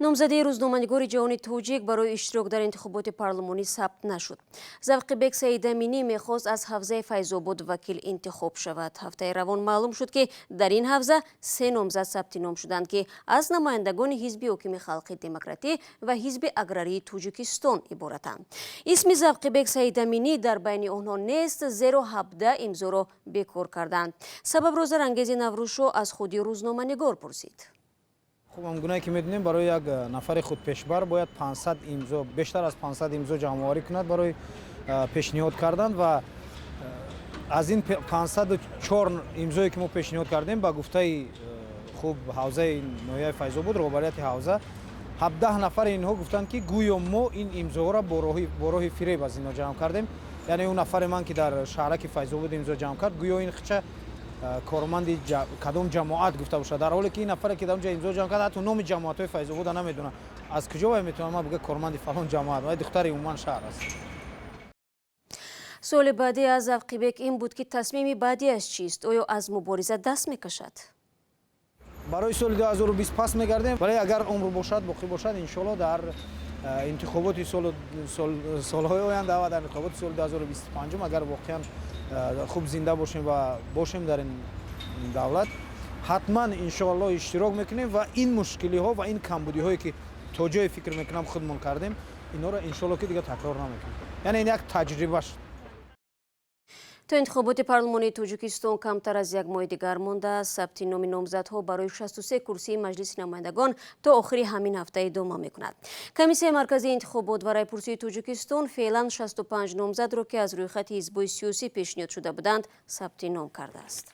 Номзадии рӯзноманигори ҷавони тоҷик барои иштирок дар интихоботи парлумонӣ сабт нашуд. Завқибек Саидаминӣ мехост аз ҳавзаи Файзобод вакил интихоб шавад. Ҳафтаи равон маълум шуд, ки дар ин ҳавза се номзад сабти ном шуданд, ки аз намояндагони Ҳизби ҳокими Халқи Демократӣ ва Ҳизби Аграрии Тоҷикистон иборатанд. Исми Завқибек Саидаминӣ дар байни онҳо нест, зеро 17 имзоро бекор карданд. Сабабро Зарангези Наврӯзшо аз худи рӯзноманигор пурсид. Хуб, ҳамгунае ки медонем, барои як нафари худпешбар бояд 500 имзо, бештар аз 500 имзо ҷамъоварӣ кунад барои пешниҳод кардан. Ва аз ин 504 имзое ки мо пешниҳод кардем, ба гуфтаи, хуб, ҳавзаи ноҳияи Файзобод, роҳбарияти ҳавза, 17 нафари инҳо гуфтанд, ки гӯё мо ин имзоҳоро бо роҳи фиреб аз инҳо ҷамъ кардем. Яъне ӯ нафаре ман ки дар шаҳраки Файзобод имзо ҷамъ кард, гӯё ин хича корманди кадом ҷамоат гуфта бошад, дар ҳоле ки ин нафаре ки дар онҷа имзо ҷамъ кард, ҳатто номи ҷамоатҳои Файзобода намедонад. Аз куҷо вай метавонад ман бигӯяд корманди фалон ҷамоат? Вай духтари умуман шаҳр аст. Суоли баъдӣ аз Завқибек ин буд, ки тасмими баъдиаш чист? Оё аз мубориза даст мекашад? Барои соли 2020 пас мегардем, вале агар умр бошад, боқӣ бошад, иншоалло, дар интихоботи солҳои оянда ва дар интихоботи соли 2025, агар воқеан хуб зинда бошем ва бошем дар ин давлат, ҳатман, иншоалло, иштирок мекунем ва ин мушкилиҳо ва ин камбудиҳое ки то ҷое фикр мекунам худмон кардем, инҳоро, иншоалло, ки дига такрор намекунем. Яъне ин як таҷриба шуд. То интихоботи парлумонии Тоҷикистон камтар аз як моҳи дигар мондааст. Сабти номи номзадҳо барои 63 курсии Маҷлиси намояндагон то охири ҳамин ҳафта идома мекунад. Комиссияи марказии интихобот ва райпурсии Тоҷикистон феълан 65 номзадро, ки аз рӯйхати ҳизбҳои сиёсӣ пешниҳод шуда буданд, сабти ном кардааст.